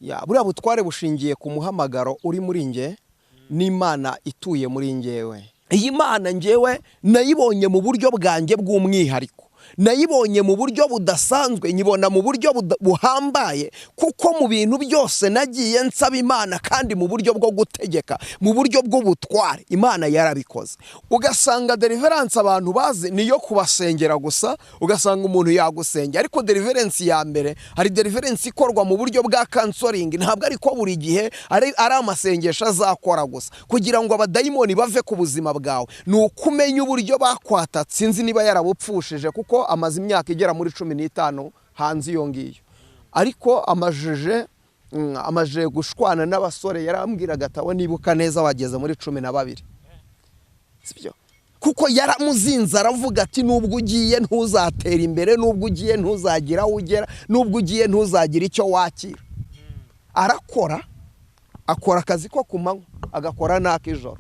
Ya, buriya butware bushingiye ku muhamagaro uri muri nge n'Imana ituye muri ngewe. Iyi Mana ngewe nayibonye mu buryo bwanjye bw'umwihariko, nayibonye mu buryo budasanzwe, nyibona mu buryo buhambaye, kuko mu bintu byose nagiye nsaba Imana kandi mu buryo bwo gutegeka, mu buryo bw'ubutware, Imana yarabikoze. Ugasanga deliverance abantu bazi niyo kubasengera gusa, ugasanga umuntu yagusengera, ariko deliverance ya mbere hari deliverance ikorwa mu buryo bwa counseling, ntabwo ariko buri gihe ari amasengesho azakora gusa kugira ngo abadayimoni bave ku buzima bwawe. Ni uko umenya uburyo bakwatatse, sinzi niba yarabupfushije kuko amaze imyaka igera muri 15 hanze iyo ngiyo, ariko amajije gushwana n'abasore. Yarambwiraga ati nibuka neza wageze muri 12, sibyo? Kuko yaramuzinze aravuga ati nubwo ugiye ntuzatera imbere, nubwo ugiye ntuzagira aho ugera, nubwo ugiye ntuzagira icyo wakira. Arakora, akora akazi ko ku manywa, agakora n'ak'ijoro,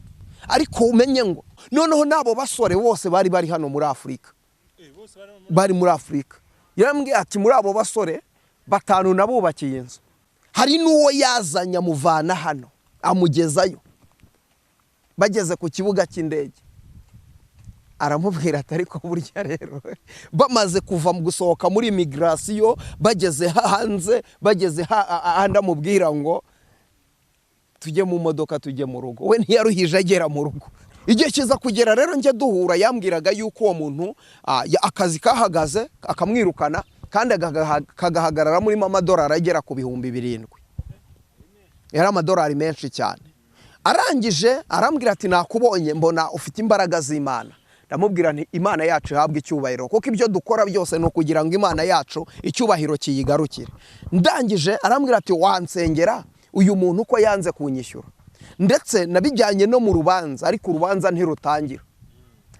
ariko umenye ngo noneho n'abo basore bose bari bari hano muri Afurika, bari muri Afurika. Yarambwiye ati muri abo basore 5 nabubakiye inzu, hari n'uwo yazanye amuvana hano amugezayo, bageze ku kibuga cy'indege aramubwira ati ariko burya rero bamaze kuva mu gusohoka muri migration, bageze hanze, bageze ahandi amubwira ngo tujye mu modoka tujye mu rugo. We ntiyaruhije agera mu rugo. Igihe kiza kugera rero njye duhura, yambwiraga yuko uwo muntu akazi kahagaze akamwirukana, kandi kagahagarara murimo amadolari agera ku 7,000, yari amadolari menshi cyane. Arangije arambwira ati nakubonye mbona ufite imbaraga z'Imana. Ndamubwira nti Imana yacu ihabwe icyubahiro, kuko ibyo dukora byose ni ukugira ngo Imana yacu icyubahiro kiyigarukire. Ndangije arambwira ati wansengera uyu muntu uko yanze kunyishyura, ndetse nabijyanye no mu rubanza ariko urubanza ntirutangira.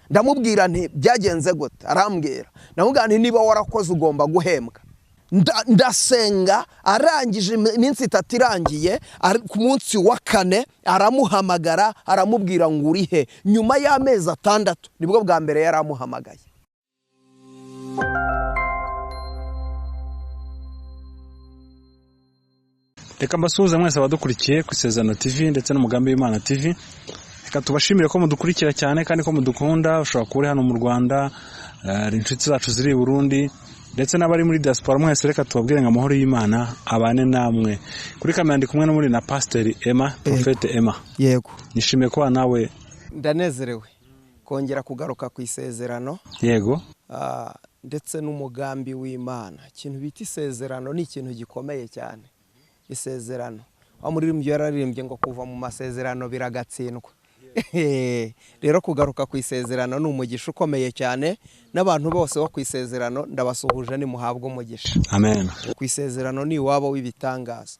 Ndamubwira nti byagenze gute? Arambwira, ndamubwira nti niba warakoze ugomba guhembwa. Ndasenga, arangije iminsi 3 irangiye, ku munsi wa 4 aramuhamagara aramubwira ngo uri he? Nyuma y'amezi 6 nibwo bwa mbere yaramuhamagaye. Reka mbasuhuze mwese abadukurikiye ku Isezerano TV ndetse n'Umugambi w'Imana TV. Reka tubashimire ko mudukurikira cyane kandi ko mudukunda. Ushobora kuba uri hano mu Rwanda, hari inshuti zacu ziri i Burundi ndetse n'abari muri diaspora mwese, reka tubabwire ngo amahoro y'Imana abane namwe. Kuri kamera ndi kumwe n'umuri na Pastor Emma, Prophet Emma. Yego. Nishimiye kuba nawe. Ndanezerewe kongera kugaruka ku Isezerano. Yego. Ndetse n'umugambi w'Imana. Ikintu bita isezerano ni ikintu gikomeye cyane. Isezerano wa muririmbyi yararirimbye ngo kuva mu masezerano biragatsindwa. Rero kugaruka ku isezerano ni umugisha ukomeye cyane, n'abantu bose bo ku isezerano ndabasuhuje, nimuhabwe umugisha. Amen. Ku isezerano ni iwabo w'ibitangaza.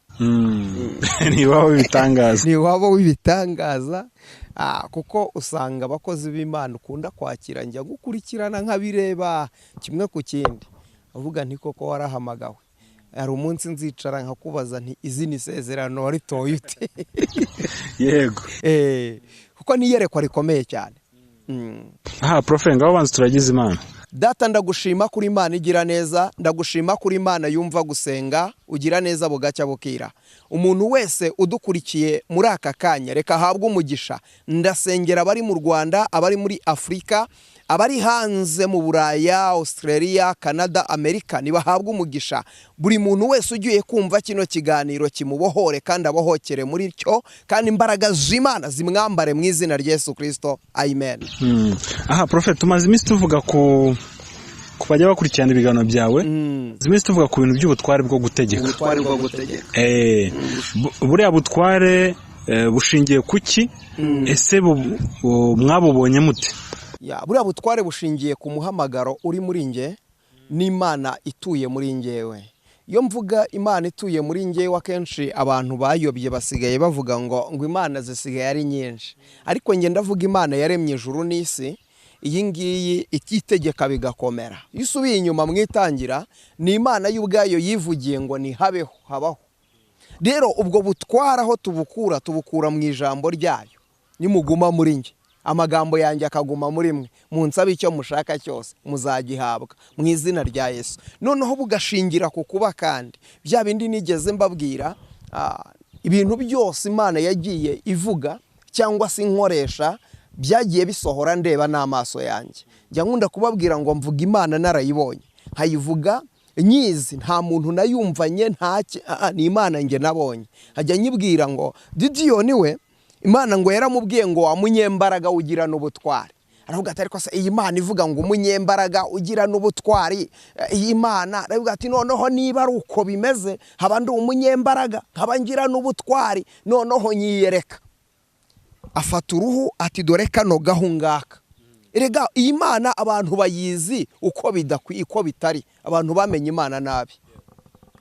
Ni iwabo w'ibitangaza. Ni iwabo w'ibitangaza, kuko usanga abakozi b'Imana ukunda kwakira, njya gukurikirana nkabireba kimwe ku kindi, avuga nti koko warahamagawe. Hari umunsi nzicara nkakubaza nti izi ni isezerano waritoye ute? Yego. Kuko ni iyerekwa rikomeye cyane. Aha Prophet, ngaho banza turagize Imana. Data ndagushima kuri Imana igira neza, ndagushima kuri Imana yumva gusenga, ugira neza bugacya bukira. Umuntu wese udukurikiye muri aka kanya reka ahabwe umugisha. Ndasengera abari mu Rwanda, abari muri Afurika, abari hanze mu Buraya, Australia, Canada, Amerika, nibahabwe umugisha. Buri muntu wese ugiye kumva kino kiganiro kimubohore kandi abohokere muri cyo, kandi imbaraga z'Imana zimwambare mu izina rya Yesu Kristo. Amen. Aha Prophet, tumaze iminsi tuvuga ku bajya bakurikirana ibiganiro byawe. Iminsi tuvuga ku bintu by'ubutware bwo gutegeka. Ubutware bwo gutegeka. Buriya butware bushingiye kuki? Ese mwabubonye mute? Ya, buriya butware bushingiye ku muhamagaro uri muri nge n'Imana ituye muri ngewe. Iyo mvuga Imana ituye muri ngewe, akenshi abantu bayobye basigaye bavuga ngo Imana zisigaye ari nyinshi, ariko nge ndavuga Imana yaremye ijuru n'isi, iyi ngiyi ikitegeka bigakomera. Iyo usubiye inyuma mu itangira, ni Imana y'ubwayo yivugiye ngo ni habeho, habaho. Rero ubwo butwara aho tubukura, tubukura mu ijambo ryayo. Nimuguma muri nge, amagambo yanjye akaguma muri mwe, munsabe icyo mushaka cyose muzagihabwa mu izina rya Yesu. Noneho bugashingira ku kuba kandi bya bindi nigeze mbabwira Ibintu byose Imana yagiye ivuga cyangwa se inkoresha byagiye bisohora ndeba n'amaso yanjye. Njya nkunda kubabwira ngo mvuga Imana narayibonye, nkayivuga nyizi, nta muntu nayumvanye, ni Imana njye nabonye. Hajya nyibwira ngo Gidiyoni we Imana ngo yaramubwiye ngo wa munyembaraga ugira n'ubutwari. Aravuga ati ariko se iyi Imana ivuga ngo umunyembaraga ugira n'ubutwari, iyi Imana aravuga ati noneho niba ari uko bimeze haba ndi umunyembaraga nkaba ngira n'ubutwari, noneho nyiyereka. Afata uruhu ati dore kano gahu ngaka. Erega iyi Imana abantu bayizi uko bidakwiye, uko bitari. Abantu bamenye Imana nabi.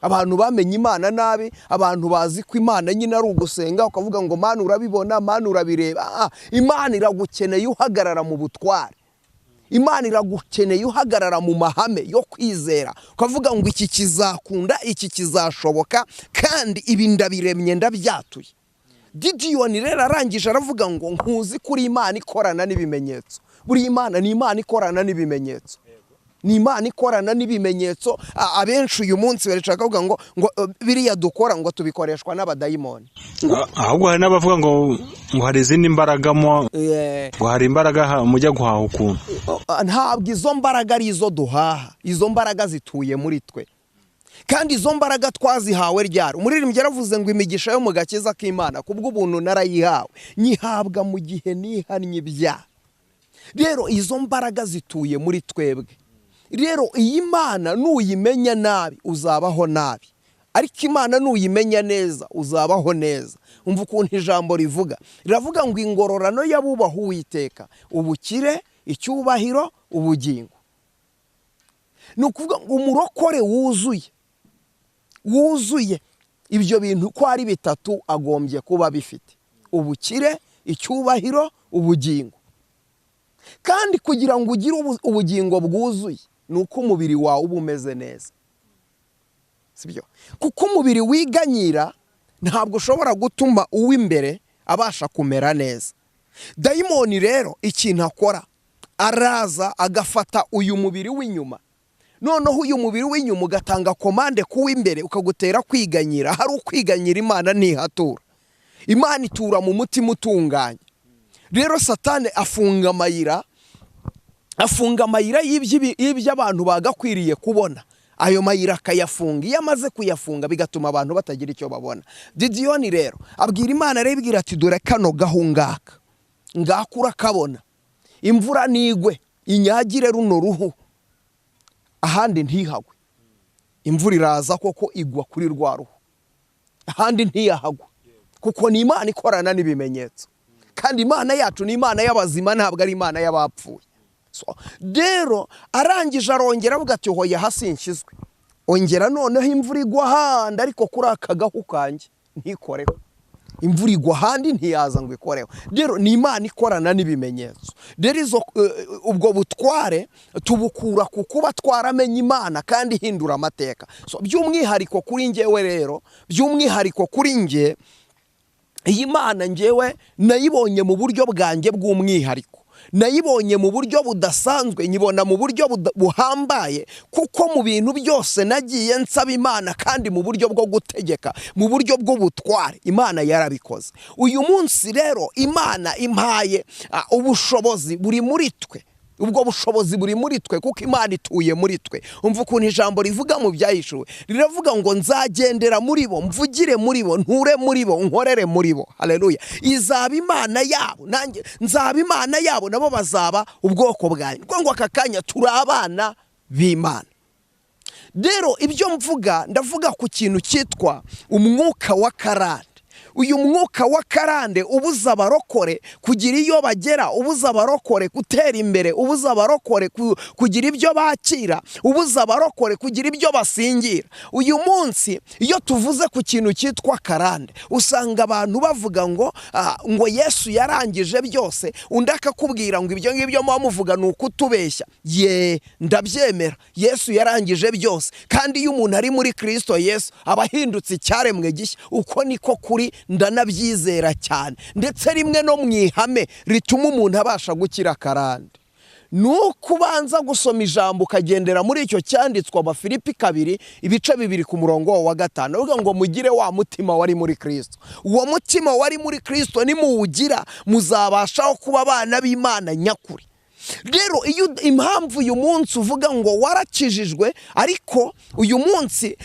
Abantu bamenye Imana nabi, abantu bazi ko Imana nyine ari ugusenga ukavuga ngo Mana urabibona, Mana urabireba. Imana iragukeneye uhagarara mu butware. Imana iragukeneye uhagarara mu mahame yo kwizera, ukavuga ngo iki kizakunda, iki kizashoboka, kandi ibi ndabiremye ndabyatuye. Gidiyoni rero arangije aravuga ngo nkuzi kuri Imana ikorana n'ibimenyetso. Buri Imana ni Imana ikorana n'ibimenyetso. Ni Imana ikorana n'ibimenyetso. Abenshi uyu munsi barashaka kuvuga ngo biriya dukora ngo tubikoreshwa n'abadayimoni. Ahubwo hari n'abavuga ngo hari izindi mbaraga mo, ngo hari imbaraga mujya guhaha ukuntu. Ntabwo izo mbaraga ari izo duhaha, izo mbaraga zituye muri twe. Kandi izo mbaraga twazihawe ryari? Umuririmbyi yaravuze ngo imigisha yo mu gakiza k'Imana kubw'ubuntu narayihawe, nyihabwa mu gihe nihannye ibyaha. Rero izo mbaraga zituye muri twebwe. Rero iyi Imana nuyimenya nabi uzabaho nabi, ariko Imana nuyimenya neza uzabaho neza. Umva ukuntu ijambo rivuga, riravuga ngo ingororano y'abubaha Uwiteka, ubukire, icyubahiro, ubugingo. Ni ukuvuga ngo umurokore wuzuye ibyo bintu ko ari bitatu agombye kuba bifite: ubukire, icyubahiro, ubugingo. Kandi kugira ngo ugire ubugingo bwuzuye ni uko umubiri wawe uba umeze neza, sibyo? Kuko umubiri wiganyira ntabwo ushobora gutuma uw'imbere abasha kumera neza. Dayimoni rero ikintu akora, araza agafata uyu mubiri w'inyuma, noneho uyu mubiri w'inyuma ugatanga komande kuw'imbere ukagutera kwiganyira. Hari ukwiganyira Imana ntihatura, Imana itura mu mutima utunganye. Rero Satani afunga amayira, afunga amayira y'ibyo abantu bagakwiriye kubona. Ayo mayira akayafunga. Iyo amaze kuyafunga bigatuma abantu batagira icyo babona. Gidiyoni rero abwira Imana, arayibwira ati dore kano gahu ngaka, ngaka urakabona, imvura nigwe inyagire runo ruhu, ahandi ntihagwe. Imvura iraza koko igwa kuri rwa ruhu, ahandi ntiyahagwa, kuko ni Imana ikorana n'ibimenyetso. Kandi Imana yacu ni Imana y'abazima, ntabwo ari Imana y'abapfuye. Rero arangije arongera avuga ati hoya hasinshyizwe, ongera noneho imvura igwa ahandi, ariko kuri aka gahu kanjye ntikoreho. Imvura igwa ahandi ntiyaza ngo ikoreho. Rero ni Imana ikorana n'ibimenyetso. Rero izo ubwo butware tubukura ku kuba twaramenye Imana kandi ihindura amateka. By'umwihariko kuri njyewe rero, by'umwihariko kuri njye, iyi Mana njyewe nayibonye mu buryo bwanjye bw'umwihariko, nayibonye mu buryo budasanzwe, nyibona mu buryo buhambaye, kuko mu bintu byose nagiye nsaba Imana kandi mu buryo bwo gutegeka, mu buryo bw'ubutware, Imana yarabikoze. Uyu munsi rero Imana impaye ubushobozi buri muri twe. Ubwo bushobozi buri muri twe kuko Imana ituye muri twe. Umva ukuntu ijambo rivuga mu byahishuwe, riravuga ngo nzagendera muri bo, mvugire muri bo, nture muri bo, nkorere muri bo. Haleluya. Izaba Imana yabo, nanjye nzaba Imana yabo, nabo bazaba ubwoko bwanjye. Ngo aka kanya turi abana b'Imana. Rero ibyo mvuga, ndavuga ku kintu cyitwa umwuka wa karande. Uyu mwuka wa karande ubuza abarokore kugira iyo bagera, ubuza abarokore gutera imbere, ubuza abarokore kugira ibyo bakira, ubuza abarokore kugira ibyo basingira. Uyu munsi iyo tuvuze ku kintu cyitwa karande, usanga abantu bavuga ngo ngo Yesu yarangije byose, undi akakubwira ngo ibyo ngibyo muvuga ni ukutubeshya. Ye, ndabyemera, Yesu yarangije byose. Kandi iyo umuntu ari muri Kristo Yesu aba ahindutse icyaremwe gishya. Uko niko kuri, ndanabyizera cyane. Ndetse rimwe no mu ihame rituma umuntu abasha gukira karande Nuko ubanza gusoma ijambo ukagendera muri icyo cyanditswe Abafilipi 2 ibice 2 ku murongo wa 5, uvuga ngo mugire wa mutima wari muri Kristo. Uwo mutima wari muri Kristo nimuwugira muzabashaho kuba abana b'Imana nyakuri. Rero iyo impamvu uyu munsi uvuga ngo warakijijwe, ariko uyu munsi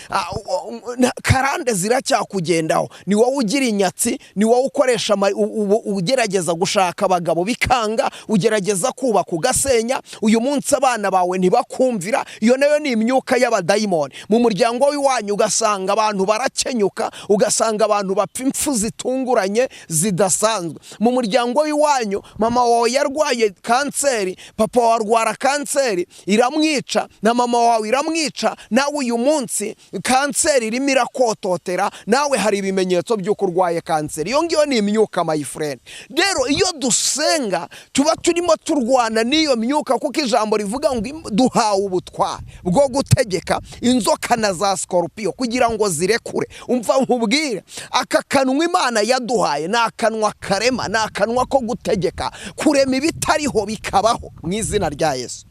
karande ziracyakugendaho, ni wowe ugira inyatsi, ni wowe ukoresha ugerageza gushaka abagabo bikanga, ugerageza kubaka ugasenya, uyu munsi abana bawe ntibakumvira, iyo nayo ni imyuka y'abadayimoni. Mu muryango w'iwanyu ugasanga abantu barakenyuka, ugasanga abantu bapfa impfu zitunguranye zidasanzwe. Mu muryango w'iwanyu mama wawe yarwaye kanseri, papa wawe arwara kanseri iramwica, na mama wawe iramwica, nawe uyu munsi kanseri irimo irakototera, nawe hari ibimenyetso by'uko urwaye kanseri. Iyo ngiyo ni imyuka my friend. Rero iyo dusenga tuba turimo turwana n'iyo myuka, kuko ijambo rivuga ngo duhawe ubutware bwo gutegeka inzoka na za scorpio kugira ngo zirekure. Umva nkubwire, aka kanwa Imana yaduhaye ni akanwa karema, ni akanwa ko gutegeka, kurema ibitariho bikabaho mu izina rya Yesu.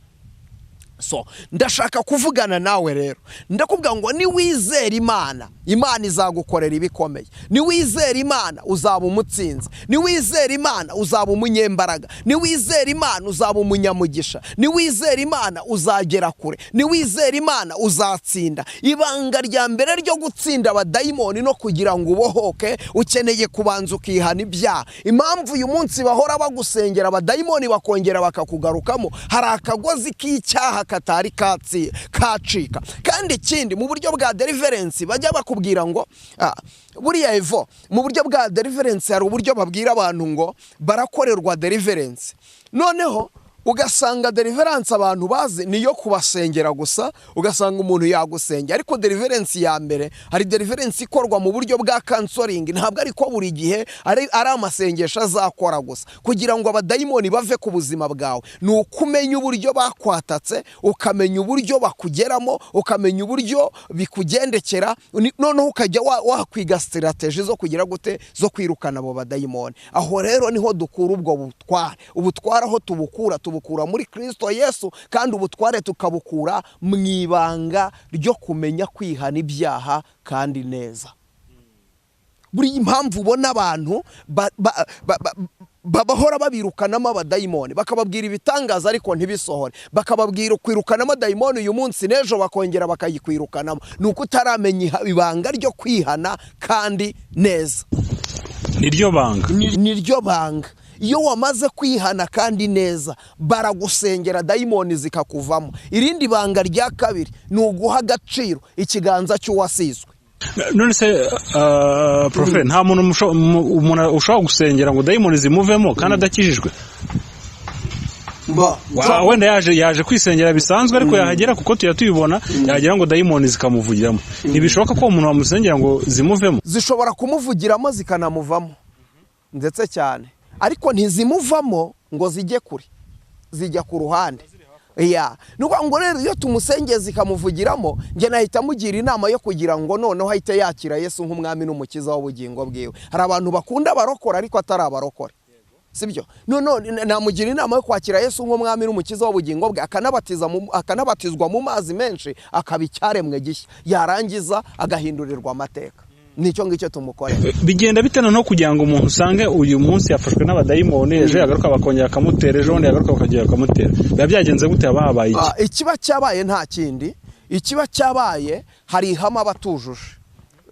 So ndashaka kuvugana nawe rero, ndakubwira ngo niwizera Imana, Imana izagukorera ibikomeye. Niwizera Imana uzaba umutsinzi, niwizera Imana uzaba umunyembaraga, niwizera Imana uzaba umunyamugisha, niwizera Imana uzagera kure, niwizera Imana uzatsinda. Ibanga rya mbere ryo gutsinda abadayimoni no kugira ngo ubohoke, ukeneye kubanza ukihana ibyaha. Impamvu uyu munsi bahora bagusengera abadayimoni bakongera bakakugarukamo, hari akagozi k'icyaha katari kacika. Kandi ikindi, mu buryo bwa deliverance bajya bakubwira ngo buriya evo, mu buryo bwa deliverance hari uburyo babwira abantu ngo barakorerwa deliverance, noneho ugasanga deliverance abantu bazi niyo kubasengera gusa, ugasanga umuntu yagusengera. Ariko deliverance ya mbere, hari deliverance ikorwa mu buryo bwa counseling, ntabwo ariko buri gihe ari amasengesho azakora gusa kugira ngo abadayimoni bave ku buzima bwawe. Ni ukumenya uburyo bakwatatse, ukamenya uburyo bakugeramo, ukamenya uburyo bikugendekera, noneho ukajya wakwiga strategy zo kugira gute, zo kwirukana abo badayimoni. Aho rero niho dukura ubwo butware. Ubutware aho tubukura, tubukura muri Kristo Yesu, kandi ubutware tukabukura mu ibanga ryo kumenya kwihana ibyaha kandi neza. Buri impamvu ubona abantu bahora babirukanamo abadayimoni, bakababwira ibitangaza ariko ntibisohore, bakababwira kwirukanamo dayimoni uyu munsi n'ejo bakongera bakayikwirukanamo, ni uko utaramenya ibanga ryo kwihana kandi neza. Niryo banga, niryo banga. Iyo wamaze kwihana kandi neza, baragusengera dayimoni zikakuvamo. Irindi banga rya kabiri ni uguha agaciro ikiganza cy'uwasizwe. None se Prophet, nta muntu ushobora gusengera ngo dayimoni zimuvemo kandi adakijijwe? Wenda yaje kwisengera bisanzwe, ariko yahagera kuko tuyatubibona, yagera ngo dayimoni zikamuvugiramo. Ntibishoboka ko umuntu wamusengera ngo zimuvemo? Zishobora kumuvugiramo zikanamuvamo ndetse cyane, ariko ntizimuvamo ngo zijye kure, zijya ku ruhande. Ya, nuko ngo rero iyo tumusengeye zikamuvugiramo, nge nahita mugira inama yo kugira ngo noneho ahite yakira Yesu nk'umwami n'umukiza w'ubugingo bwiwe. Hari abantu bakunda barokora ariko atari abarokore, sibyo? None namugira inama yo kwakira Yesu nk'umwami n'umukiza w'ubugingo bwe, akanabatizwa mu mazi menshi, akaba icyaremwe gishya, yarangiza agahindurirwa amateka. Nicyo ngicyo tumukorera. Bigenda bite no kugira ngo umuntu usange uyu munsi yafashwe n'abadayimoni, ejo yagaruka bakongera akamutera, ejo bundi yagaruka bakongera bakamutera, biba byagenze gute? Haba habaye iki? Ikiba cyabaye nta kindi, ikiba cyabaye hari ihame abatujuje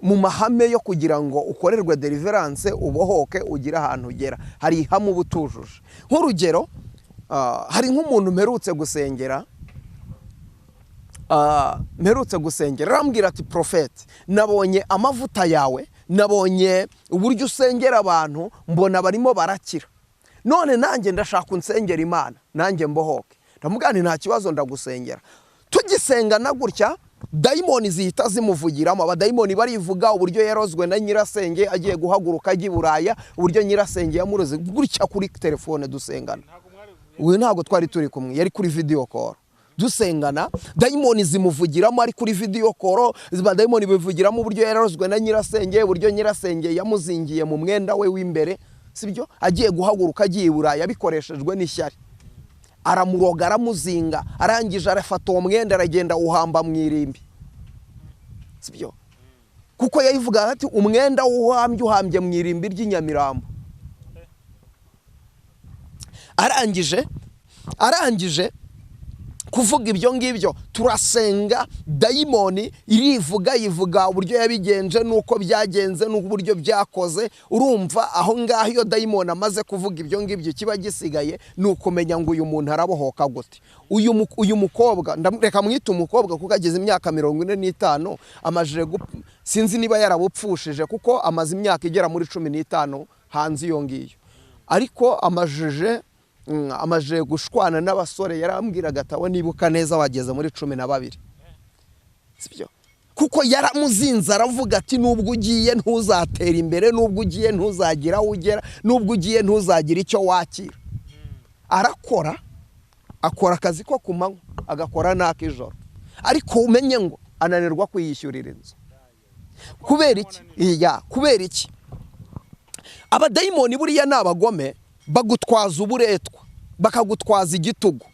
mu mahame yo kugira ngo ukorerwe deliverance, ubohoke, ugire ahantu ugera. Hari ihame ubutujuje. Nk'urugero, hari nk'umuntu mperutse gusengera, arambwira ati Prophet, nabonye amavuta yawe, nabonye uburyo usengera abantu, mbona barimo barakira, none nanjye ndashaka unsengera Imana nanjye mbohoke. Ndamubwira nti nta kibazo, ndagusengera. Tugisengana gutya, dayimoni zihita zimuvugiramo. Abadayimoni barivuga uburyo yarozwe na nyirasenge agiye guhaguruka ajya i Buraya, uburyo nyirasenge yamuroze gutya kuri telefone dusengana. We ntabwo twari turi kumwe, yari kuri video call dusengana, dayimoni zimuvugiramo ari kuri video call, dayimoni bivugiramo uburyo yarozwe na nyirasenge, uburyo nyirasenge yamuzingiye mu mwenda we w'imbere, sibyo, agiye guhaguruka agiye i Buraya bikoreshejwe n'ishyari. Aramuroga, aramuzinga, arangije arafata uwo mwenda aragenda awuhamba mu irimbi. Sibyo? Kuko yayivuga ati umwenda wuhambye uhambye mu irimbi ry'inyamirambo. Arangije kuvuga ibyo ngibyo, turasenga, dayimoni irivuga, yivuga uburyo yabigenje nuko byagenze n'uburyo byakoze. Urumva aho ngaho iyo dayimoni amaze kuvuga ibyo ngibyo, kiba gisigaye ni ukumenya ngo uyu muntu arabohoka gute. Uyu mukobwa, reka mwite umukobwa kuko ageze imyaka 45, amajije sinzi niba yarabupfushije kuko amaze imyaka igera muri 15 hanze iyo ngiyo, ariko amajije gushwana n'abasore. Yarambwiraga ati aho nibuka neza wageze muri 12. Sibyo? Kuko yaramuzinze aravuga ati nubwo ugiye ntuzatera imbere, nubwo ugiye ntuzagira aho ugera, nubwo ugiye ntuzagira icyo wakira. Arakora, akora akazi ko ku manywa, agakora n'ak'ijoro, ariko umenye ngo ananirwa kwiyishyurira inzu. Kubera iki? Iya, kubera iki? Abadayimoni buriya ni abagome, bagutwaza uburetwa, bakagutwaza igitugu.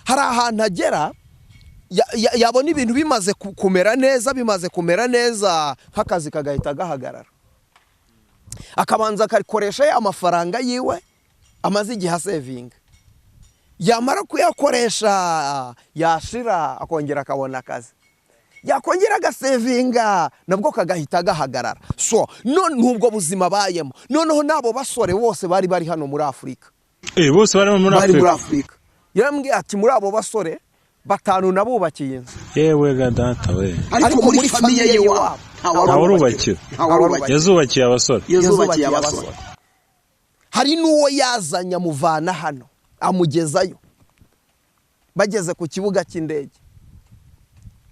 Hari ahantu agera yabona ibintu bimaze kumera neza, bimaze kumera neza, nk'akazi kagahita gahagarara, akabanza akakoresha ya mafaranga yiwe amaze igihe asevinga, yamara kuyakoresha yashira akongera akabona akazi, yakongera agasevinga nabwo kagahita gahagarara. So none nubwo buzima bayemo. Noneho nabo basore bose bari bari hano muri Afrika, bose bari muri Afrika. Yarambwiye ati muri abo basore 5 nabubakiye inzu. Yewe ga data we. Ariko muri famiye ye wabo ntawarubakiye, yazubakiye abasore, yazubakiye abasore. Hari n'uwo yazanye amuvana hano amugezayo, bageze ku kibuga cy'indege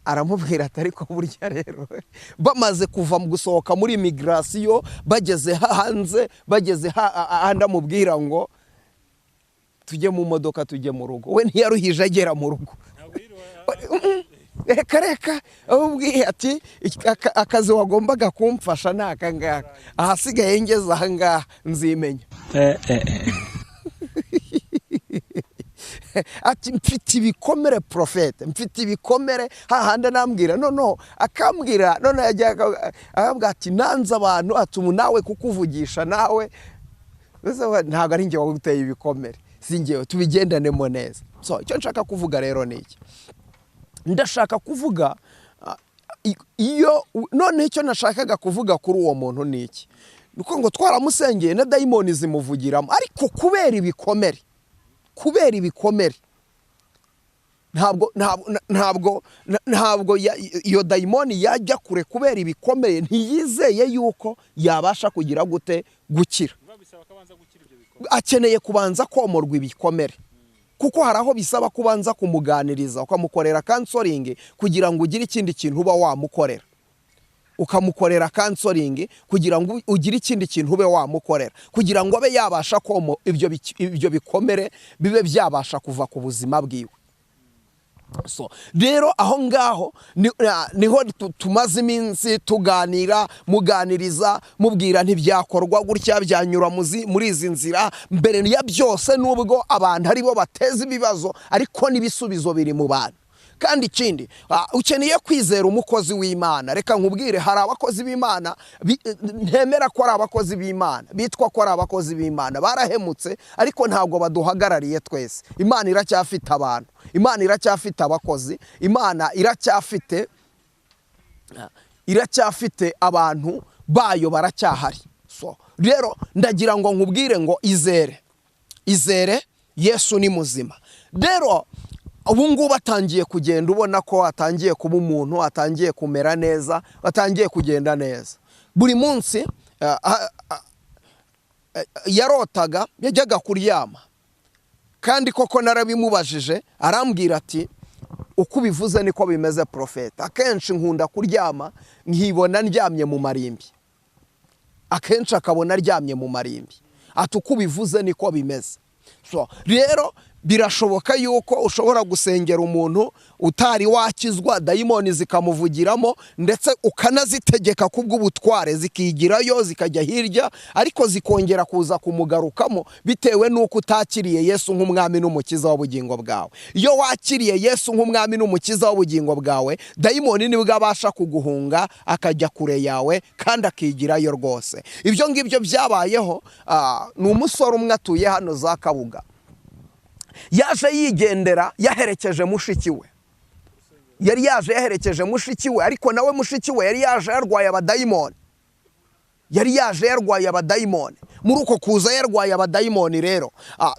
aramubwira ati ariko burya rero bamaze kuva mu gusohoka muri migration, bageze hanze, bageze ahandi amubwira ngo tujye mu modoka tujye mu rugo. We ntiyaruhije agera mu rugo. Reka reka, amubwiye ati akazi wagombaga kumfasha ni aka ngaka, ahasigaye ngeze aha ngaha nzimenya. Ati mfite ibikomere profete, mfite ibikomere. Hahandi nambwira no akambwira none yajya akambwira ati nanze abantu, ati nawe kukuvugisha nawe ntabwo ari njye waguteye ibikomere, si njyewe, tubigendanemo neza. So icyo nshaka kuvuga rero ni iki, ndashaka kuvuga iyo none icyo nashakaga kuvuga kuri uwo muntu ni iki, nuko ngo twaramusengeye na dayimoni zimuvugiramo, ariko kubera ibikomere, kubera ibikomere ntabwo iyo dayimoni yajya kure, kubera ibikomere ntiyizeye yuko yabasha kugira gute gukira. Akeneye kubanza komorwa ibikomere, kuko hari aho bisaba kubanza kumuganiriza, ukamukorera counseling kugira ngo ugire ikindi kintu uba wamukorera, ukamukorera counseling kugira ngo ugire ikindi kintu ube wamukorera, kugira ngo abe yabasha komo ibyo bikomere bibe byabasha kuva ku buzima bwiwe. So rero aho ngaho niho tumaze iminsi tuganira, muganiriza, mubwira ntibyakorwa gutya, byanyura muri izi nzira. Mbere ya byose nubwo abantu aribo bateza ibibazo, ariko n'ibisubizo biri mu bantu. Kandi ikindi, ukeneye kwizera umukozi w'Imana. Reka nkubwire, hari abakozi b'Imana ntemera ko ari abakozi b'Imana, bitwa ko ari abakozi b'Imana, barahemutse, ariko ntabwo baduhagarariye twese. Imana iracyafite abantu, Imana iracyafite abakozi, Imana iracyafite abantu bayo baracyahari. So rero ndagira ngo nkubwire ngo izere, izere Yesu ni muzima. Rero ubu ngubu atangiye kugenda, ubona ko atangiye kuba umuntu, atangiye kumera neza, atangiye kugenda neza. Buri munsi yarotaga, yajyaga kuryama, kandi koko narabimubajije arambwira ati uko ubivuze niko bimeze profeta. Akenshi nkunda kuryama nkibona ndyamye mu marimbi, akenshi akabona aryamye mu marimbi, ati uko ubivuze niko bimeze. So rero Birashoboka yuko ushobora gusengera umuntu utari wakizwa, dayimoni zikamuvugiramo, ndetse ukanazitegeka kubw'ubutware, zikigirayo zikajya hirya, ariko zikongera kuza kumugarukamo bitewe n'uko utakiriye Yesu nk'umwami n'umukiza w'ubugingo bwawe. Iyo wakiriye Yesu nk'umwami n'umukiza w'ubugingo bwawe, dayimoni nibwo abasha kuguhunga akajya kure yawe kandi akigirayo rwose. Ibyo ngibyo byabayeho. Ni umusore umwe atuye hano za Kabuga, yaje yigendera yaherekeje mushiki we, yari yaje yaherekeje mushiki we, ariko nawe mushiki we yari yaje yarwaye abadayimoni, yari yaje yarwaye abadayimoni. Muri uko kuza yarwaye abadayimoni rero,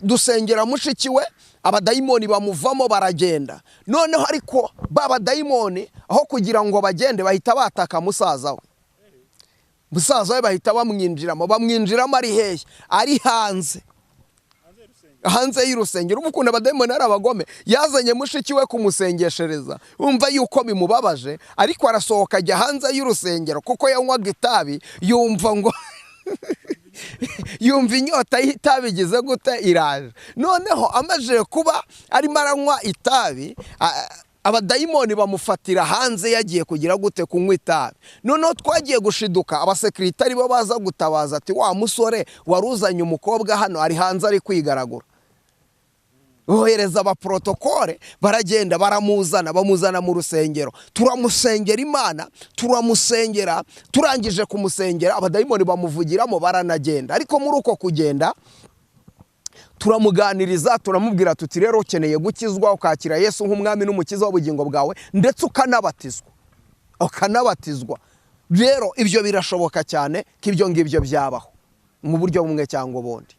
dusengera mushiki we, abadayimoni bamuvamo baragenda. Noneho ariko ba badayimoni aho kugira ngo bagende bahita bataka musaza we, musaza we bahita bamwinjiramo. Bamwinjiramo ari hehe? Ari hanze, hanze y'urusengero. Ubu ukuntu abadayimoni ari abagome, yazanye mushiki we kumusengeshereza, umva yuko bimubabaje, ariko arasohoka ajya hanze y'urusengero kuko yanywaga itabi, yumva ngo yumva inyota y'itabi igize gute, iraje. Noneho amaze kuba arimo aranywa itabi, abadayimoni bamufatira hanze yagiye kugira gute, kunywa itabi. Noneho twagiye gushiduka abasekiritari bo baza gutabaza ati wa musore waruzanye umukobwa hano ari hanze ari kwigaragura. Bohereza abaprotokole, baragenda baramuzana, bamuzana mu rusengero, turamusengera Imana, turamusengera, turangije kumusengera abadayimoni bamuvugiramo baranagenda. Ariko muri uko kugenda turamuganiriza, turamubwira tuti rero ukeneye gukizwa ukakira Yesu nk'umwami n'umukiza w'ubugingo bwawe, ndetse ukanabatizwa, ukanabatizwa. Rero ibyo birashoboka cyane ko ibyo ngibyo byabaho mu buryo bumwe cyangwa ubundi.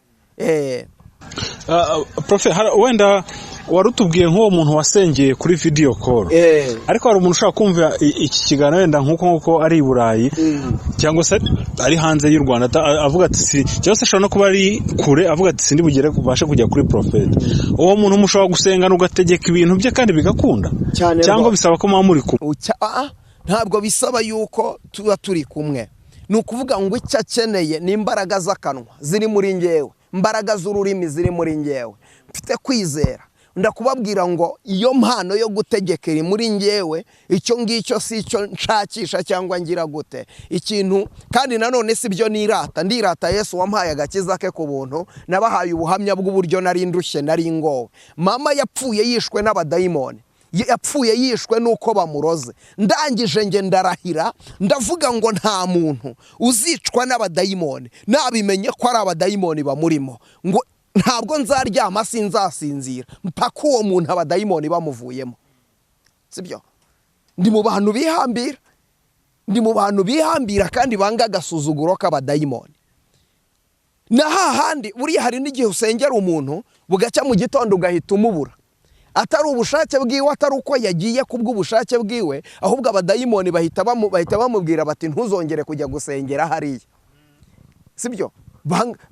Profe, wenda warutubwiye nk'uwo muntu wasengeye kuri video call, ariko hari umuntu ushobora kumva iki kiganiro wenda nk'uko ari i Burayi cyangwa se ari hanze y'u Rwanda, avuga ati si, cyangwa se ashobora no kuba ari kure avuga ati sindi bugere kubashe kujya kuri Prophet. Uwo muntu mushobora gusengana ugategeka ibintu bye kandi bigakunda, cyangwa bisaba ko muba muri kumwe? Ntabwo bisaba yuko tuba turi kumwe. Ni ukuvuga ngo icyo akeneye ni imbaraga z'akanwa ziri muri ngewe, imbaraga z'ururimi ziri muri ngewe. Mfite kwizera, ndakubabwira ngo iyo mpano yo gutegeka iri muri ngewe, icyo ngicyo si icyo nshakisha cyangwa ngira gute ikintu. Kandi nanone si byo nirata, ndirata Yesu wampaye agakiza ke ku buntu. Nabahaye ubuhamya bw'uburyo nari ndushye, nari ngowe. Mama yapfuye yishwe n'abadayimoni, yapfuye yishwe nuko bamuroze. Ndangije nge ndarahira ndavuga ngo nta muntu uzicwa n'abadayimoni, nabimenye ko ari abadayimoni bamurimo, ngo ntabwo nzaryama sinzasinzira mpaka uwo muntu abadayimoni bamuvuyemo. Sibyo? Ndi mu bantu bihambira, ndi mu bantu bihambira kandi banga agasuzuguro k'abadayimoni. Na hahandi buriya hari n'igihe usengera umuntu bugacya mu gitondo ugahita umubura, atari ubushake bwiwe, atari uko yagiye kubw'ubushake bwiwe, ahubwo abadayimoni bahita bamubwira bati ntuzongere kujya gusengera hariya. Sibyo?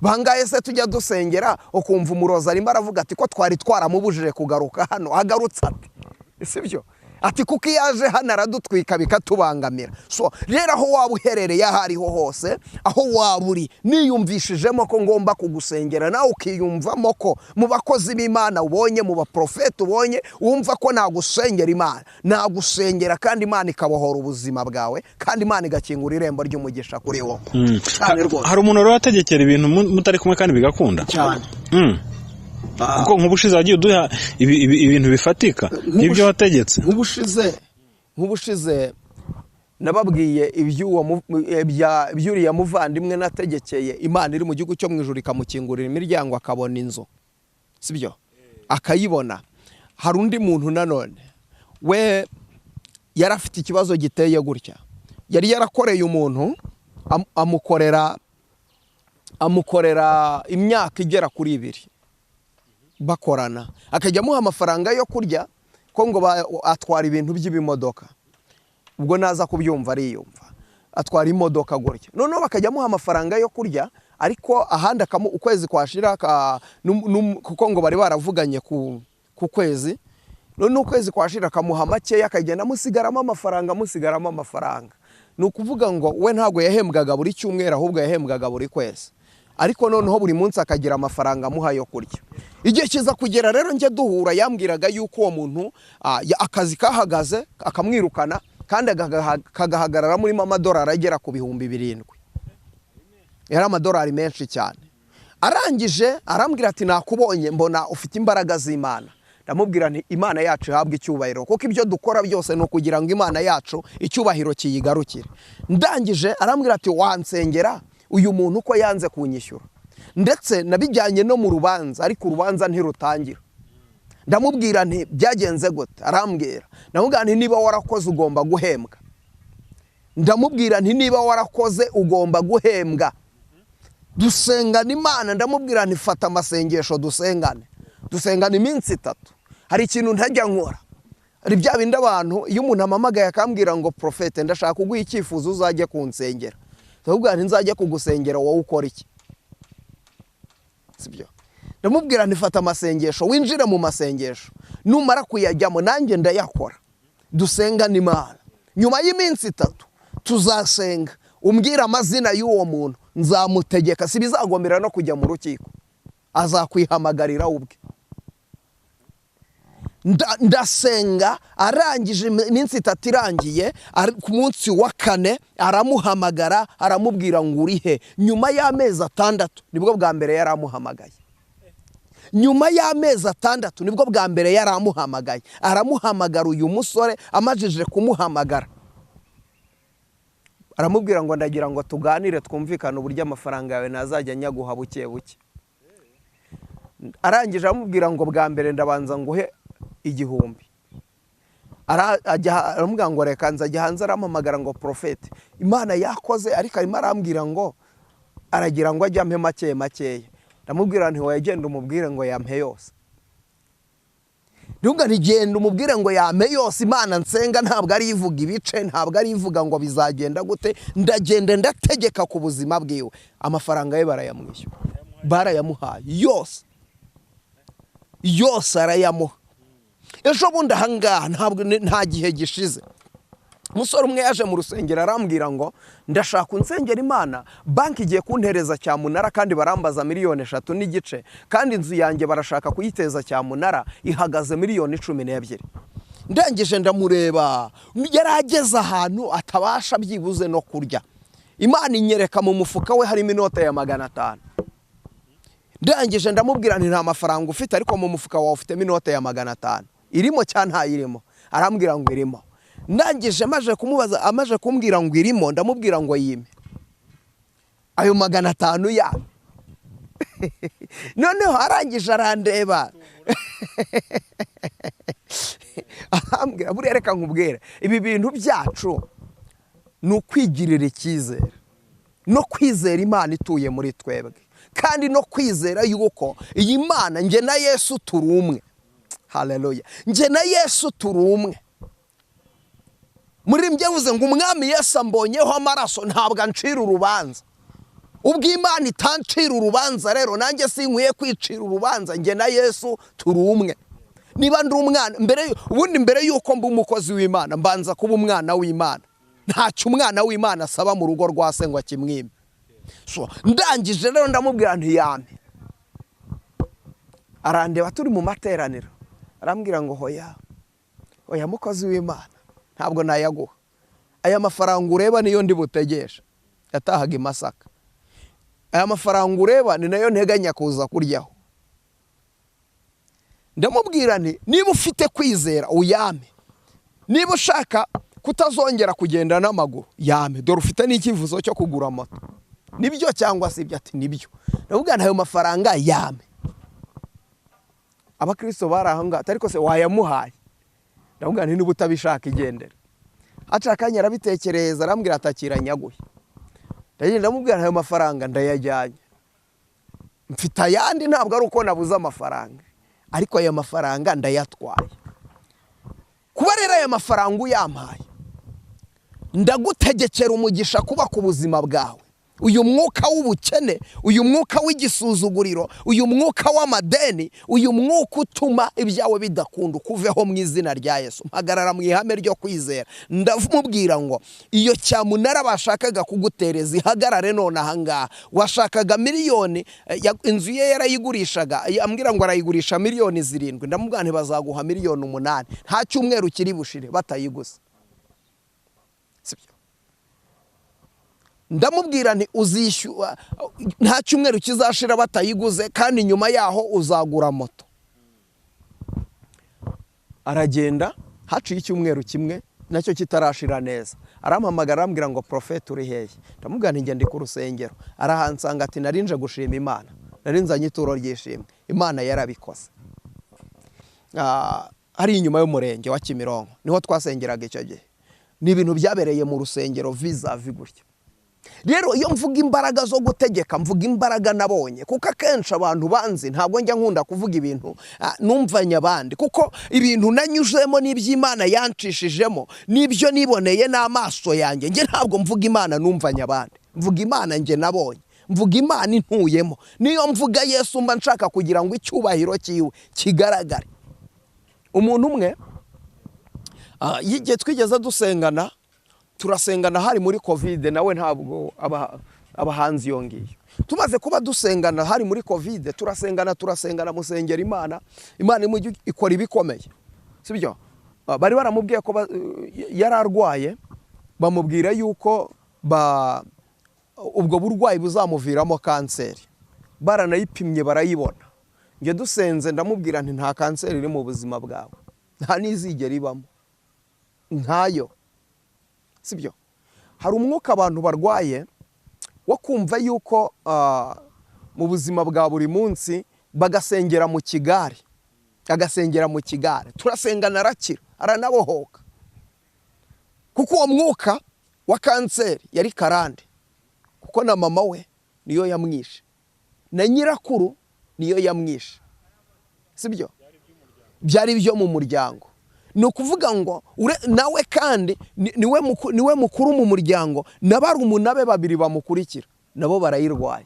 Bangaye se tujya dusengera ukumva umurozi arimo aravuga ati ko twari twaramubujije kugaruka hano, agarutse ati sibyo? Ati kuko iyo aje hano aradutwika bikatubangamira. So rero aho waba uherereye aho ariho hose, aho waba uri, niyumvishijemo ko ngomba kugusengera, nawe ukiyumvamo ko mu bakozi b'Imana ubonye, mu baprofeti ubonye, wumva ko nagusengera Imana, nagusengera kandi Imana ikabohora ubuzima bwawe, kandi Imana igakingura irembo ry'umugisha kuri wowe. Hari umuntu rero ategekera ibintu mutari kumwe kandi bigakunda cyane. Kuko nk'ubushize wagiye uduha ibintu bifatika ibyo wategetse. Nk'ubushize nababwiye iby'uriya muvandimwe nategekeye Imana iri mu gihugu cyo mu ijuru ikamukingurira imiryango akabona inzu, sibyo? Akayibona. Hari undi muntu nanone we yari afite ikibazo giteye gutya, yari yarakoreye umuntu amukorera imyaka igera kuri 2 bakorana, akajya amuha amafaranga yo kurya ko ngo atwara ibintu by'ibimodoka. Ubwo naza kubyumva ariyumva atwara imodoka gutya, noneho bakajya amuha amafaranga yo kurya, ariko ahandi ukwezi kwashira kuko ngo bari baravuganye ku kwezi, none ukwezi kwashira akamuha make, akagenda amusigaramo amafaranga, Ni ukuvuga ngo we ntabwo yahembwaga buri cyumweru, ahubwo yahembwaga buri kwezi. Ariko noneho buri munsi akagira amafaranga amuha yo kurya. Igihe kiza kugera rero njye duhura, yambwiraga yuko uwo muntu akazi kahagaze akamwirukana, kandi kagahagarara murimo amadolari agera ku 7,000. Yari amadolari menshi cyane. Arangije arambwira ati nakubonye mbona ufite imbaraga z'Imana. Ndamubwira nti Imana yacu ihabwe icyubahiro, kuko ibyo dukora byose ni ukugira ngo Imana yacu icyubahiro kiyigarukire. Ndangije arambwira ati wansengera uyu muntu ko yanze kunyishyura, ndetse nabijyanye no mu rubanza ariko urubanza ntirutangira. Ndamubwira nti byagenze gute? Arambwira, ndamubwira nti niba warakoze ugomba guhembwa. Ndamubwira nti niba warakoze ugomba guhembwa. Dusengana Imana, ndamubwira nti fata amasengesho dusengane. Dusengana iminsi 3. Hari ikintu ntajya nkora. Hari bya bindi abantu iyo umuntu amamagaye akambwira ngo profete ndashaka kuguha icyifuzo uzajye kunsengera, ndamubwira nti nzajye kugusengera wowe ukora iki? Sibyo? Ndamubwira nti fata amasengesho winjire mu masengesho, numara kuyajyamo nanjye ndayakora, dusengane Imana. Nyuma y'iminsi 3 tuzasenga, umbwira amazina y'uwo muntu nzamutegeka, si bizagomera no kujya mu rukiko, azakwihamagarira ubwe. Ndasenga, arangije iminsi 3 irangiye, ku munsi wa 4 aramuhamagara aramubwira ngo urihe. Nyuma y'amezi 6 nibwo bwa mbere yaramuhamagaye. Nyuma y'amezi 6 nibwo bwa mbere yaramuhamagaye. Aramuhamagara uyu musore, amajije kumuhamagara aramubwira ngo ndagira ngo tuganire twumvikane uburyo amafaranga yawe nazajya nyaguha buke buke. Arangije aramubwira ngo bwa mbere ndabanza nguhe 1000. Aramubwira ngo reka nzajya hanze. Arampamagara ngo profete Imana yakoze, ariko arimo arambwira ngo aragira ngo ajye ampe make makeya. Ndamubwira nti wagenda umubwire ngo yampe yose. Ndumva ntigenda umubwire ngo yampe yose. Imana nsenga ntabwo ari ivuga ibice, ntabwo ari ivuga ngo bizagenda gute. Ndagenda ndategeka ku buzima bwiwe. Amafaranga ye barayamwishyura, barayamuhaye yose yose arayamuha. Ejo bundi ahangaha ntabwo nta gihe gishize, umusore umwe yaje mu rusengero arambwira ngo ndashaka unsengera Imana, banki igiye kuntereza cyamunara kandi barambaza 3.5 miliyoni, kandi inzu yanjye barashaka kuyiteza cyamunara ihagaze 12 miliyoni. Ndangije ndamureba, yarageze ahantu atabasha byibuze no kurya. Imana inyereka mu mufuka we harimo inote ya 500. Ndangije ndamubwira nti nta mafaranga ufite, ariko mu mufuka wawe ufitemo inote ya 500. Irimo cyangwa ntayirimo? Arambwira ngo irimo. Ndangije maje kumubaza, amaje kumbwira ngo irimo, ndamubwira ngo yime ayo 500 ya. Noneho arangije arandeba arambwira buriya reka nkubwire, ibi bintu byacu ni ukwigirira icyizere no kwizera Imana ituye muri twebwe, kandi no kwizera yuko iyi Mana njye na Yesu turi umwe. Haleluya, njye na Yesu turi umwe. Muri mbyevuze ngo umwami Yesu ambonyeho amaraso ntabwo ancira urubanza. Ubwo Imana itancira urubanza rero nanjye sinkwiye kwicira urubanza, njye na Yesu turi umwe. Niba ndi umwana mbere, ubundi mbere yuko mba umukozi w'Imana mbanza kuba umwana w'Imana. Ntacyo umwana w'Imana asaba mu rugo rwa se ngo akimwime. So ndangije rero ndamubwira nti yampe. Arandeba turi mu materaniro arambwira ngo hoya hoya mukozi w'Imana ntabwo nayaguha, aya mafaranga ureba niyo ndi butegesha. Yatahaga i Masaka. Aya mafaranga ureba ni nayo nteganya kuza kuryaho. Ndamubwira nti niba ufite kwizera uyame, niba ushaka kutazongera kugenda n'amaguru yame, dore ufite n'icyifuzo cyo kugura moto, nibyo cyangwa se ibyo? Ati nibyo. Ndamubwira nti ayo mafaranga yame. Abakristo bari aho ngaho, ariko se wayamuhaye? Ndamubwira nti niba utabishaka igendera. Aca akanya arabitekereza arambwira atakira nyaguhe. Ndagenda ndamubwira ayo mafaranga ndayajyanye, mfite ayandi, ntabwo ari uko nabuze amafaranga, ariko aya mafaranga ndayatwaye. Kuba rero aya mafaranga uyampaye, ndagutegekera umugisha kuba ku buzima bwawe. Uyu mwuka w'ubukene, uyu mwuka w'igisuzuguriro, uyu mwuka w'amadeni, uyu mwuka utuma ibyawe bidakunda, ukuveho mu izina rya Yesu. Mpagarara mu ihame ryo kwizera, ndamubwira ngo iyo cyamunara bashakaga kugutereza ihagarare none ahangaha. Washakaga miliyoni, inzu ye yarayigurishaga, ambwira ngo arayigurisha 7 miliyoni, ndamubwira nti bazaguha 8 miliyoni, nta cyumweru kiri bushire batayiguze. Sibyo? Ndamubwira nti uzishyura, nta cyumweru kizashira batayiguze, kandi nyuma yaho uzagura moto. Aragenda, haciye icyumweru kimwe nacyo kitarashira neza, arampamagara arambwira ngo: "Prophète, uri hehe?" Ndamubwira nti: "Ngende ku rusengero." Arahansanga, ati: "Narinje gushima Imana, narinzanye ituro ry'ishimwe, Imana yarabikoze." Hari inyuma y'umurenge wa Kimironko niho twasengeraga icyo gihe. Ni ibintu byabereye mu rusengero vis-à-vis gutya. Rero iyo mvuga imbaraga zo gutegeka, mvuga imbaraga nabonye, kuko akenshi abantu banzi ntabwo njya nkunda kuvuga ibintu numvanye abandi, kuko ibintu nanyuzemo n'iby'Imana yancishijemo n'ibyo niboneye n'amaso yanjye. Njye ntabwo mvuga Imana numvanye abandi, mvuga Imana njye nabonye, mvuga Imana intuyemo. Niyo mvuga Yesu mba nshaka kugira ngo icyubahiro cyiwe kigaragare. Umuntu umwe igihe twigeze dusengana, turasengana hari muri COVID, nawe ntabwo abahanzi iyo ngiyo. Tumaze kuba dusengana hari muri COVID, turasengana turasengana, musengera Imana, Imana ikora ibikomeye, sibyo? Bari baramubwiye ko yari arwaye, bamubwira yuko ubwo burwayi buzamuviramo kanseri, baranayipimye barayibona. Njye dusenze ndamubwira nti: "Nta kanseri iri mu buzima bwawe, nta n'izigera ibamo, ntayo." Sibyo? Hari umwuka abantu barwaye wo kumva yuko mu buzima bwa buri munsi bagasengera mu kigare, agasengera mu kigare. Turasengana arakira, aranabohoka, kuko uwo mwuka wa kanseri yari karande, kuko na mama we niyo yamwishe, na nyirakuru niyo yamwishe. Sibyo? Byari byo mu muryango. Ni ukuvuga ngo nawe kandi niwe mukuru mu muryango, na barumuna be babiri bamukurikira nabo barayirwaye,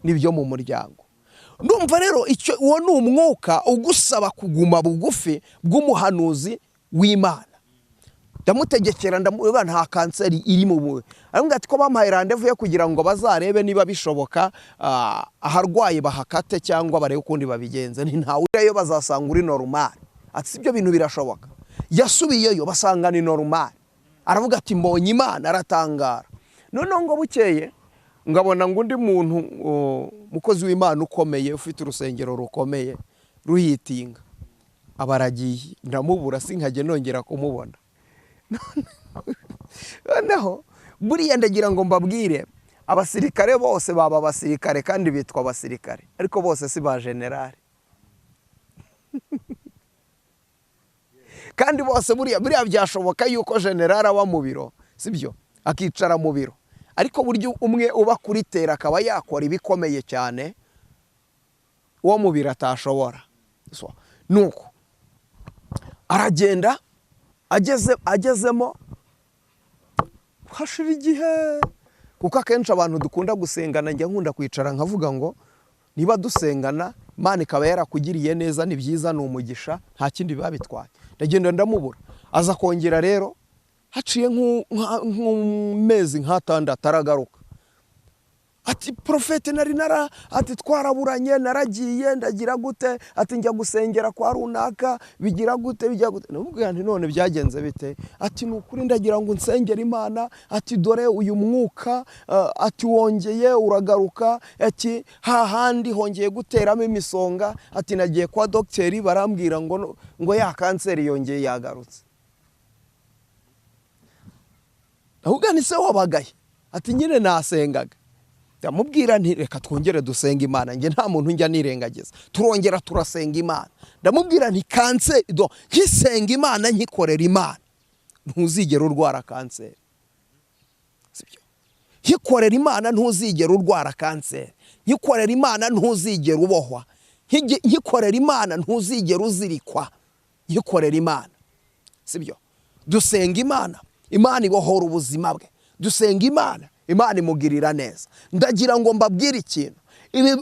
nibyo mu muryango. Ndumva rero icyo uwo ni umwuka ugusaba kuguma bugufi bw'umuhanuzi w'Imana. Ndamutegekera, ndamubwira: "Nta kanseri iri mu mubiri." Aramubwira ati: "Ko bampaye rendez-vous yo kugira ngo bazarebe niba bishoboka aharwaye bahakate cyangwa barebe ukundi babigenze." Ni ntawe uriyo, bazasanga uri normal. Ati: "Si ibyo bintu birashoboka." Yasubiyeyo basanga ni normal, aravuga ati: "Mbonye Imana." Aratangara. Noneho ngo bukeye ngabona ngo undi muntu, umukozi w'Imana ukomeye ufite urusengero rukomeye ruhitinga, aba aragiye, ndamubura, sinkajya nongera kumubona. Noneho buriya ndagira ngo mbabwire, abasirikare bose baba abasirikare kandi bitwa abasirikare, ariko bose si ba generali. Kandi bose buriya byashoboka yuko generali aba mu biro, sibyo, akicara mu biro, ariko buryo umwe uba kuri terrain akaba yakora ibikomeye cyane uwo mu biro atashobora. So, nuko aragenda, agezemo hashira igihe, kuko akenshi abantu dukunda gusengana njya nkunda kwicara nkavuga ngo niba dusengana Imana ikaba yarakugiriye neza, ni byiza, ni umugisha, nta kindi biba bitwaye. Ndagenda ndamubura. Aza kongera rero haciye nk'amezi nk'atandatu, aragaruka ati: "Prophète, nari nara," ati, "twaraburanye, naragiye, ndagira gute," ati, "njya gusengera kwa runaka, bigira gute, bijya gute." Namubwira nti: "None byagenze bite?" Ati: "Ni ukuri ndagira ngo nsengere Imana," ati, "dore uyu mwuka," ati, "wongeye uragaruka," ati, "hahandi hongeye guteramo imisonga," ati, "nagiye kwa dogiteri barambwira ngo ya kanseri yongeye yagarutse." Ahubwo ni se wabagaye? Ati: "Nyine nasengaga." Ndamubwira nti: "Reka twongere dusenge Imana." Njye nta muntu njya nirengagiza. Turongera turasenga Imana, ndamubwira nti: "Kanseri do nkisenga Imana, nkikorera Imana, ntuzigera urwara kanseri." Sibyo? Nkikorera Imana ntuzigera urwara kanseri, nkikorera Imana ntuzigera ubohwa, nkikorera Imana ntuzigera uzirikwa, nkikorera Imana. Sibyo? Dusenga Imana, Imana ibohora ubuzima bwe. Dusenga Imana. Imana imugirira neza. Ndagira ngo mbabwire ikintu.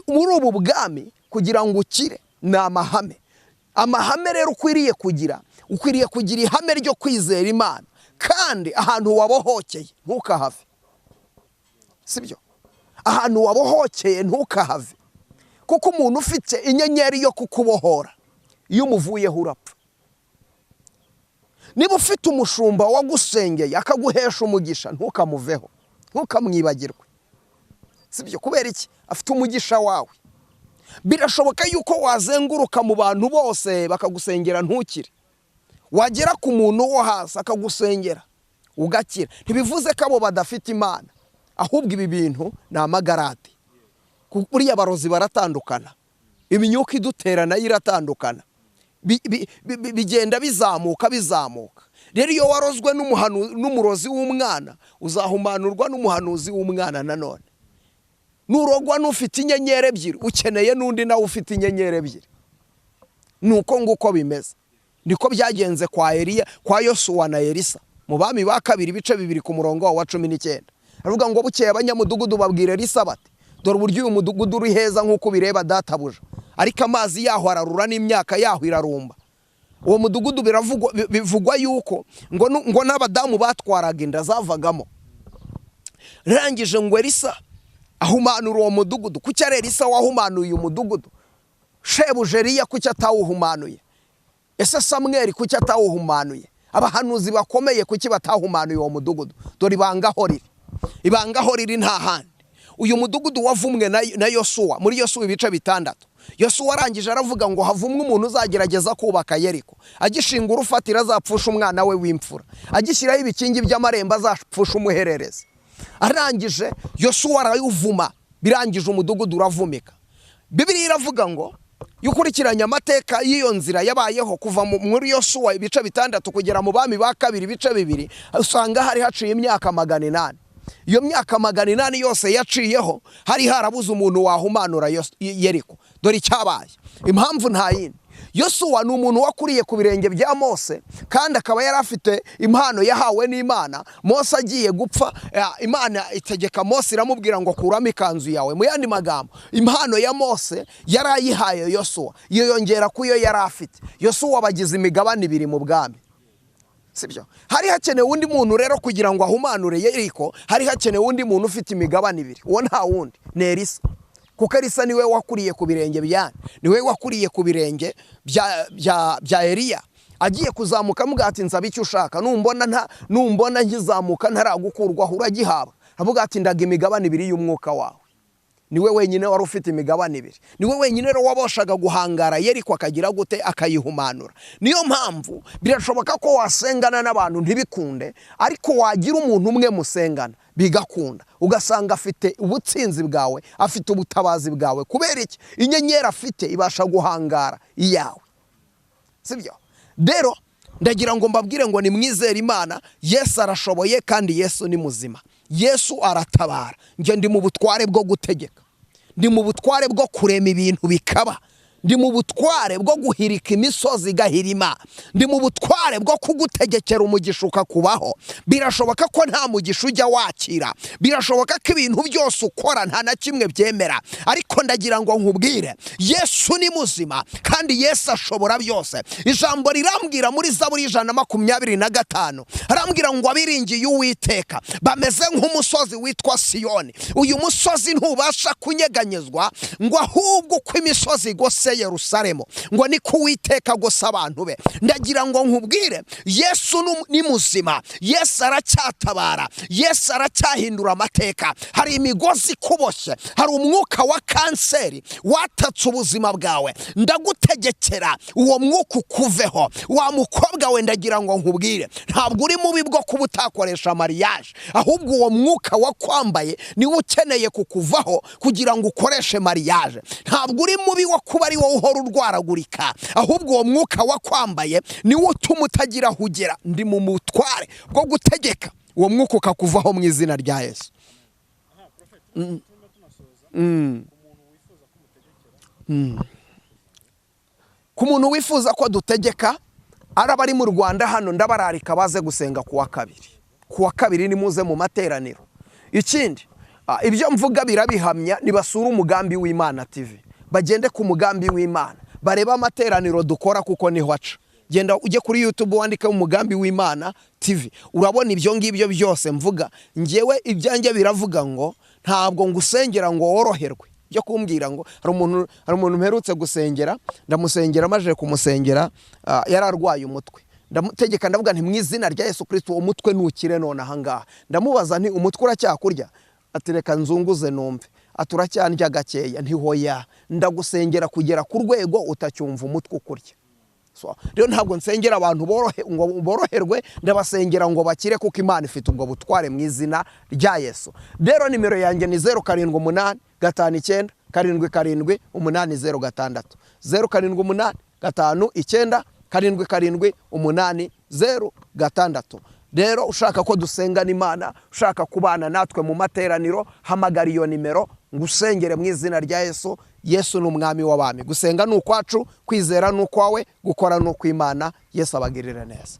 Muri ubu bwami kugira ngo ukire ni amahame. Amahame rero ukwiriye kugira, ukwiriye kugira ihame ryo kwizera Imana, kandi ahantu wabohokeye ntukahave. Sibyo? Ahantu wabohokeye ntukahave, kuko umuntu ufite inyenyeri yo kukubohora iyo umuvuyeho urapfa. Niba ufite umushumba wagusengeye akaguhesha umugisha, ntukamuveho, ntukamwibagirwe. Sibyo? Kubera iki? Afite umugisha wawe. Birashoboka yuko wazenguruka mu bantu bose bakagusengera ntukire, wagera ku muntu wo hasi akagusengera ugakira. Ntibivuze ko abo badafite Imana, ahubwo ibi bintu ni amagarade. Buriya barozi baratandukana, imyuka idutera nayo iratandukana, bigenda bizamuka bizamuka. Rero iyo warozwe n'umurozi w'umwana, uzahumanurwa n'umuhanuzi w'umwana nanone. Nurogwa n'ufite inyenyeri ebyiri, ukeneye n'undi nawe ufite inyenyeri ebyiri. Nuko nguko bimeze. Niko byagenze kwa Eliya, kwa Yosuwa na Elisa. Mu Bami ba Kabiri ibice 2 ku murongo wa 19. Aravuga ngo bukeye abanyamudugudu babwira Elisa bati, dore uburyo uyu mudugudu uri heza nk'uko bireba databuja, ariko amazi yaho ararura n'imyaka yaho irarumba. Uwo mudugudu bivugwa yuko ngo n'abadamu batwaraga inda zavagamo. Rangije ngo Elisa ahumanura uwo mudugudu. Kuki ari Elisa wahumanuye uyu mudugudu? Shebuja Eliya kuki atawuhumanuye? Ese Samweli kuki atawuhumanuye? Abahanuzi bakomeye kuki batahumanuye uwo mudugudu? Dore ibanga aho riri. Ibanga aho riri nta handi. Uyu mudugudu wavumwe na Yosuwa muri Yosuwa ibice 6. Yosuwa arangije aravuga ngo havumwe umuntu uzagerageza kubaka Yeriko, agishinga urufatiro azapfusha umwana we w'imfura, agishyiraho ibikingi by'amarembo azapfusha umuhererezi. Arangije Yosuwa arayuvuma, birangije umudugudu uravumika. Bibiliya iravuga ngo yukurikiranye amateka y'iyo nzira yabayeho kuva muri Yosuwa ibice 6 kugera mu Bami ba Kabiri ibice 2, usanga hari haciye imyaka 800. Iyo myaka 800 yose yaciyeho hari harabuze umuntu wahumanura Yeriko. Dore icyabaye, impamvu nta yindi. Yosuwa ni umuntu wakuriye ku birenge bya Mose, kandi akaba yari afite impano yahawe n'Imana. Mose agiye gupfa, Imana itegeka Mose iramubwira ngo kuramo ikanzu yawe. Mu yandi magambo, impano ya Mose yarayihaye Yosuwa, yiyongera ku yo yari afite. Yosuwa bagize imigabane ibiri mu bwami. Sibyo? Hari hakenewe undi muntu rero kugira ngo ahumanure Yeriko, hari hakenewe undi muntu ufite imigabane ibiri. Uwo nta wundi, ni Elisa. Kuko Elisa niwe wakuriye ku birenge bya, niwe wakuriye ku birenge bya Eliya. Agiye kuzamuka amuga ati nsaba icyo ushaka, numbona nkizamuka ntaragukurwaho uragihabwa. Avuga ati ndaga imigabane ibiri y'umwuka wawe. Niwe wenyine wari ufite imigabane ibiri. Niwe wenyine rero waboshaga guhangara Yeriko akagira gute, akayihumanura. Niyo mpamvu birashoboka ko wasengana n'abantu ntibikunde, ariko wagira umuntu umwe musengana bigakunda, ugasanga afite ubutsinzi bwawe, afite ubutabazi bwawe. Kubera iki? Inyenyeri afite ibasha guhangara iyawe. Sibyo? Rero ndagira ngo mbabwire ngo nimwizere Imana. Yesu arashoboye kandi Yesu ni muzima. Yesu aratabara. Njye ndi mu butware bwo gutegeka, ndi mu butware bwo kurema ibintu bikaba, ndi mu butware bwo guhirika imisozi igahirima, ndi mu butware bwo kugutegekera umugisha ukakubaho. Birashoboka ko nta mugisha ujya wakira, birashoboka ko ibintu byose ukora nta na kimwe byemera, ariko ndagira ngo nkubwire Yesu ni muzima kandi Yesu ashobora byose. Ijambo rirambwira muri Zaburi 125, arambwira ngo abiringiye Uwiteka bameze nk'umusozi witwa Siyoni. Uyu musozi ntubasha kunyeganyezwa, ngo ahubwo uko imisozi igose Yerusalemu, ngo ni ko Uwiteka gusa abantu be. Ndagira ngo nkubwire Yesu ni muzima, Yesu aracyatabara, Yesu aracyahindura amateka. Hari imigozi ikuboshye, hari umwuka wa kanseri watatse ubuzima bwawe, ndagutegekera uwo mwuka ukuveho. Wa mukobwa we, ndagira ngo nkubwire ntabwo uri mubi bwo kuba utakoresha mariage, ahubwo uwo mwuka wakwambaye niwo ukeneye kukuvaho kugira ngo ukoreshe mariage. Ntabwo uri mubi wo kuba ari wowe uhora urwaragurika, ahubwo uwo mwuka wakwambaye niwo utuma utagira aho ugera. Ndi mu mutware bwo gutegeka uwo mwuka ukakuvaho mu izina rya Yesu. Ku muntu wifuza ko dutegeka, araba ari mu Rwanda hano, ndabararika baze gusenga kuwa kabiri. Kuwa kabiri ni muze mu materaniro. Ikindi, ibyo mvuga birabihamya, nibasura Umugambi w'Imana TV, bagende ku Mugambi w'Imana, barebe amateraniro dukora, kuko niho aca. Genda ujye kuri YouTube wandike Umugambi w'Imana TV, urabona ibyo ngibyo byose mvuga. Ngewe ibyanjye biravuga ngo ntabwo ngusengera ngo woroherwe. Byo kumbwira ngo hari umuntu mperutse gusengera, ndamusengera, maze kumusengera, yari arwaye umutwe, ndamutegeka, ndavuga nti: "Mu izina rya Yesu Kirisito, uwo mutwe nukire none ahangaha." Ndamubaza nti: "Umutwe uracyakurya?" Ati: "Reka nzunguze numve." Ati: "Uracyandya gakeya." Nti: "Hoya, ndagusengera kugera ku rwego utacyumva umutwe ukurya." So, rero ntabwo nsengera abantu ngo boroherwe, ndabasengera ngo bakire, kuko Imana ifite ubwo butware mu izina rya Yesu. Rero nimero yanjye ni 0785977806, 0785977806. Rero ushaka ko dusengana Imana, ushaka kubana natwe mu materaniro, hamagara iyo nimero ngusengere mu izina rya Yesu. Yesu ni Umwami w'abami. Gusenga ni ukwacu, kwizera ni ukwawe, gukora ni ukw'Imana. Yesu abagirire neza.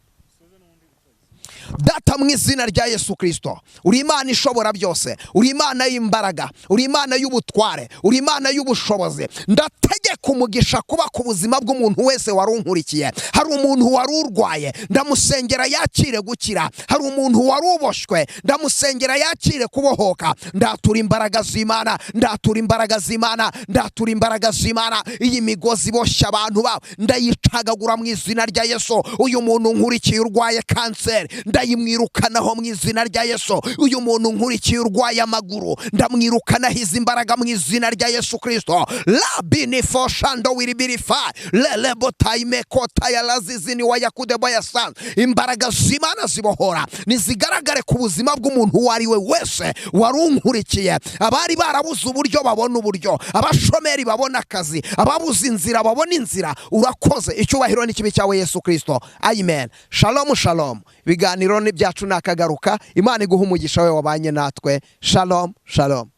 Data, mu izina rya Yesu Kirisito, uri Imana ishobora byose, uri Imana y'imbaraga, uri Imana y'ubutware, uri Imana y'ubushobozi. Ndategeka umugisha kuba ku buzima bw'umuntu wese wari unkurikiye. Hari umuntu wari urwaye, ndamusengera yakire gukira. Hari umuntu wari uboshywe, ndamusengera yakire kubohoka. Ndatura imbaraga z'Imana, ndatura imbaraga z'Imana, ndatura imbaraga z'Imana. Iyi migozi iboshye abantu bawe ndayicagagura mu izina rya Yesu. Uyu muntu nkurikiye urwaye kanseri, ndayimwirukanaho mu izina rya Yesu. Uyu muntu nkurikiye urwaye amaguru, ndamwirukanaho izi mbaraga mu izina rya Yesu Kirisito. Labini foshando wiribirifa lelebo tayimekota ya lazizini wayakudeboyasan. Imbaraga z'Imana zibohora nizigaragare ku buzima bw'umuntu uwo ari we wese wari unkurikiye. Abari barabuze uburyo babona uburyo, abashomeri babona akazi, ababuze inzira babona inzira. Urakoze, icyubahiro n'ikibi cyawe Yesu Kirisito. Amen. Shalom, shalom. Ibiganiro ni byacu nakagaruka. Imana iguha umugisha we wabanye natwe. Shalom, shalom.